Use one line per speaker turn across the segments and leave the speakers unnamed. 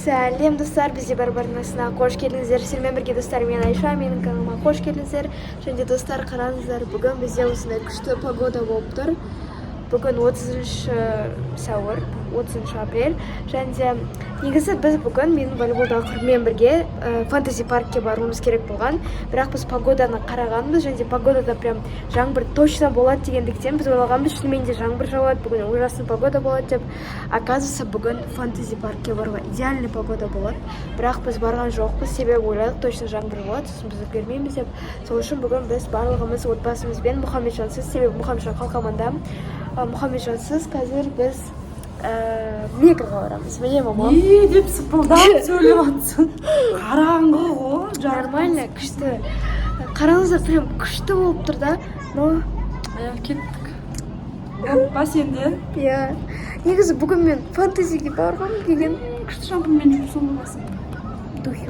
Сәлем, достар! Бізде бар арнасына қош келдіңіздер. Сіздермен бірге, достар, мен Айша. Менің каналыма қош келдіңіздер. Және де, достар, қараңыздар, бүгін бізде осындай күшті погода болып тұр. Бүгін 30 сәуір, 30 апрель. Және де негізі біз бүгін менің волейболдағы құрбыммен бірге фэнтези паркке баруымыз керек болған. Бірақ біз погоданы қарағанбыз және де погодада прям жаңбыр точно болады дегендіктен, біз ойлағанбыз, шынымен де жаңбыр жауады, бүгін ужасный погода болады деп. Оказывается, бүгін фэнтези паркке баруға идеальный погода болады. Бірақ біз барған жоқпыз, себебі ойладық, точно жаңбыр болады, сосын біз үлгермейміз деп. Сол үшін бүгін біз барлығымыз отбасымызбен, Мұхамеджансыз, себебі Мұхамеджан қалқаманда, Мұхамеджансыз қазір біз Мегаға барамыз. Міне, мамам.
Не деп сыпылдап сөйлеп жатсың? Қараңғы ғой, жарық.
Нормально, күшті. Қараңыздар, прям күшті болып тұр да, но
Иә, кеттік. Қорықпа сен де.
Иә, негізі бүгін мен фэнтезиге барғым келген.
Күшті шампуньмен жуып боласың.
Духи.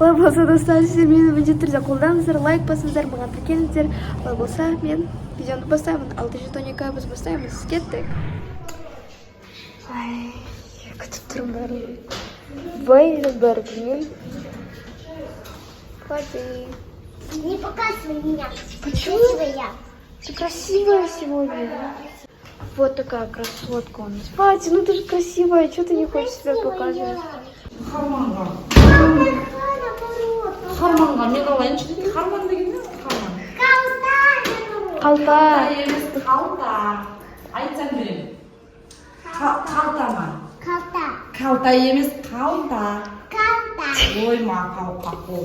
Олай болса, достар, сіздер мені міндетті түрде қолдаңыздар, лайк басыңыздар, маған тіркеліңіздер. Олай болса, мен видеоны бастаймын. 6:12, біз бастаймыз, кеттік. Ай, күтіп тұрмын бәрін. Бәрін, бәрі, білмеймін. Фати.
Не показывай меня.
Почему?
Красивая.
Ты красивая сегодня. Вот такая красотка у нас. Фати, ну ты же красивая, что ты не хочешь себя показывать?
Харманға.
Наоборот.
Харманға мен алайыншы дейді. Харман деген не? Харман.
Қалта, наоборот.
Қалта.
Емес, қалта. Айтсаң, беремін. Қалта ма?
Қалта.
Қалта емес, қалта.
Қалта.
Ой, мақау қақол.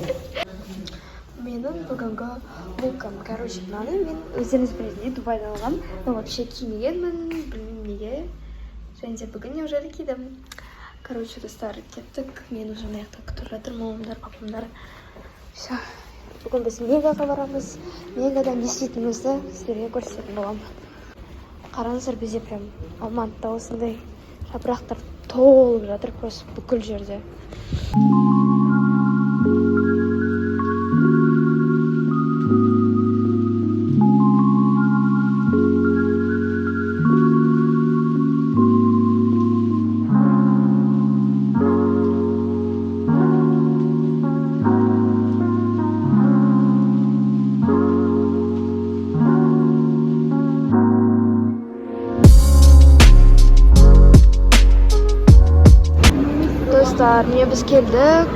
Менің бүгінгі лукым. Короче, мынаны мен, өздеріңіз білетіндей, Дубайдан алғам. Но вообще кимегенмін, білмеймін неге. Және де бүгін неужели кидім. Короче, достар, кеттік. Мен уже мына жақта күтіп жатыр мамамдар, папамдар. Все. Бүгін біз Мегаға барамыз. Мегада не істейтінімізді сіздерге көрсететін боламын. Қараңыздар, бізде прям Алматыда осындай жапырақтар толып жатыр просто бүкіл жерде. Достар, міне, біз келдік.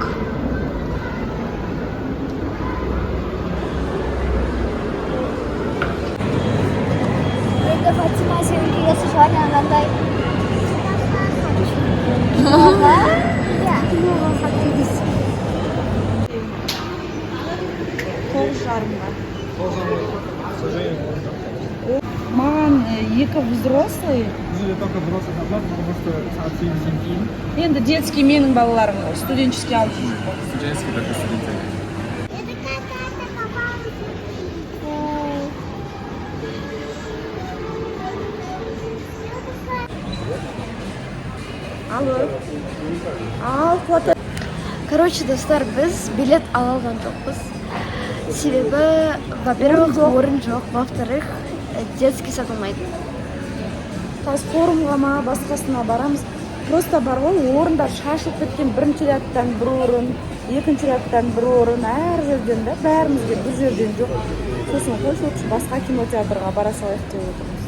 Енді, Фатима, сенің келесі желание қандай? Киноға хотелось.
9:30-ға. Маған екі взрослый.
Бізде только взрослый сатылады, потому что сағат 8-ден кейін.
Енді детский менің балаларым ғой, студенческий алып жүр ғой.
Студенческий только студенттер.
Это какая-то попалась.
Алло. Ал, Қуат.
Короче, достар, біз билет ала алған жоқпыз. Себебі, во-первых, орын жоқ, во-вторых, детский сатылмайды.
Қазір форумға ма, басқасына барамыз. Просто бар ғой, орындар шашылып кеткен. Бірінші рядтан бір орын, екінші рядтан бір орын, әр жерден да, бәрімізге бір жерден жоқ. Сосын қойшы, лучше басқа кинотеатрға бара салайық деп отырмыз.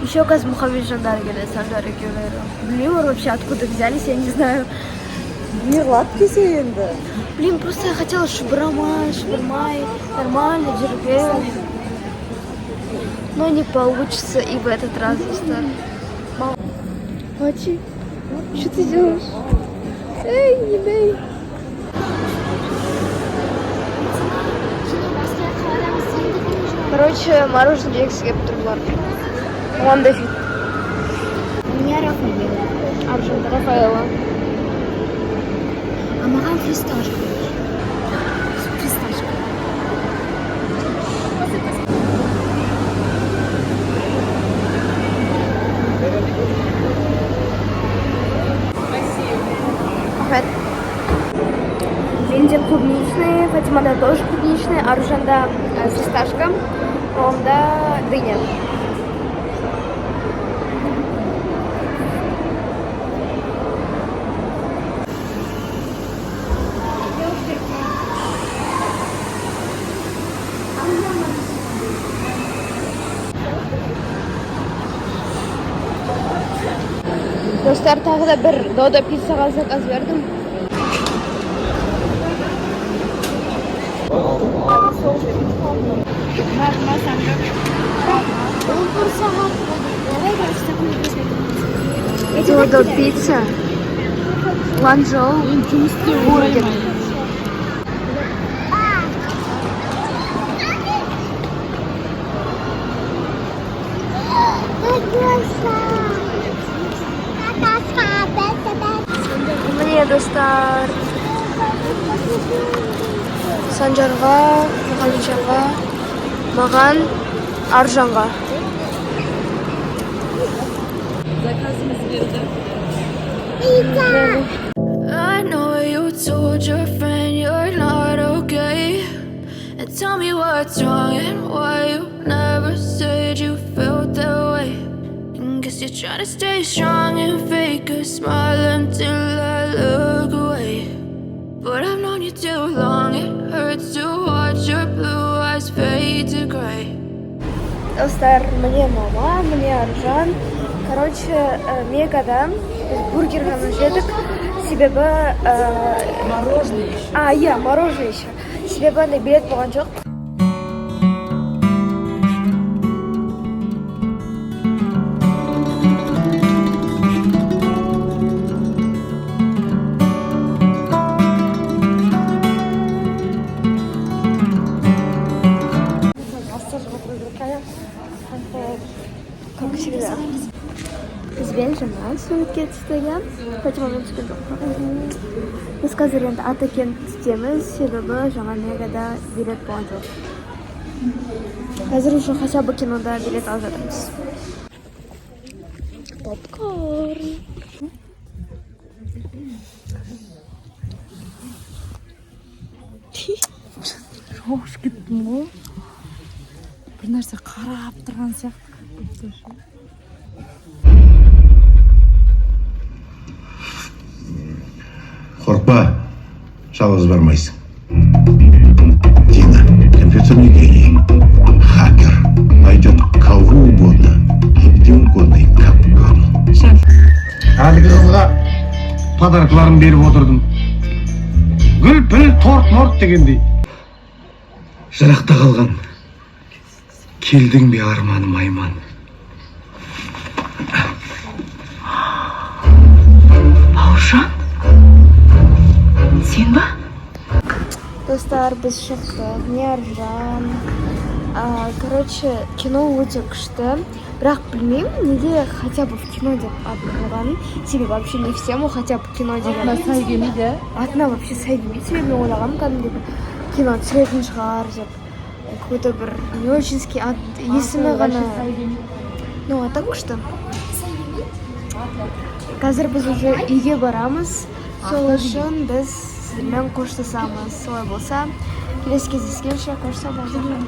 Еще қазір Мұхамеджандар келеді, Санжар екеулері. Білмеймін, олар вообще откуда взялись, я не знаю.
Не қылады келсе енді?
Блин, просто я хотела шубрамай, шубрамай, нормально, жүруге. Но не получится и в этот раз, достар. Фати, что ты делаешь? Эй, не дай.
Кино басқа жаққа барамыз. Енді күні жоқ.
Короче, мороженое жегісі келіп тұр бұлар. Оған да.
У меня Рафаэлло.
Аржан Рафаэлло.
А маған фисташка. Фисташка.
Рахмет. Менде клубничный, Фатимада тоже клубничный, Аружанда фисташка, мамамда дыня. Достар, тағы да бір Додо пиццаға заказ бердім.
Он бір сағат болды. Давай, короче, такой.
Додо пицца. Ланчжоу.
Жұмыс істеу.
Бургер. Міне, достар. Санжарға, Мұғалимжанға, маған, Аржанға.
Заказымыз келді.
I know you told your friend you're not okay. And tell me what's wrong and why you never said you felt that way. And guess you're trying to stay strong and fake a smile until I look away. But I've known you too long, it hurts to watch your blue eyes fade to gray.
Достар, міне мама, міне Аржан. Короче, Мегада біз бургер ғана жедік. Себебі
Мороженое еще.
А, иә, мороженое еще. Себебі андай билет болған жоқ.
Массажға отыру керек, аяқ.
Как всегда. Бізбен жаңа суретке түсті, иә. Фатимамен түскен жоқ. Біз қазір енді Атакенттеміз, себебі жаңа Мегада билет болған жоқ. Қазір уже хотя бы кинода билет алып жатырмыз. Попкорн.
Шошып кеттім ғой. Бір нәрсе қарап тұрған сияқты, как будто ше.
Қорықпа, жалғыз бармайсың. Дина, компьютерный гений, хакер, найдет кого угодно, и где угодно, и как угодно.
Әлгі қызға подаркаларын беріп отырдым, гүл піл торт морт дегендей. Жырақта қалған келдің бе, арманым айман?
Бауыржан, сен ба?
Достар, біз шықтық. Не Аржан. Короче, кино өте күшті. Бірақ білмеймін, неге «Хотя бы в кино» деп ат қойғанын. Себебі вообще не в тему «Хотя бы кино» деген.
Атына сай келмейді.
Атына вообще сай келмейді. Себебі мен ойлағанмын, кәдімгідей бір кино түсіретін шығар деп. Какой-то бір не очень ат, есімі ғана. Ну, а так күшті. Қазір біз уже үйге барамыз. Сол үшін біз сіздермен қоштасамыз. Солай болса, келесі кездескенше, қош сау болыңыздар.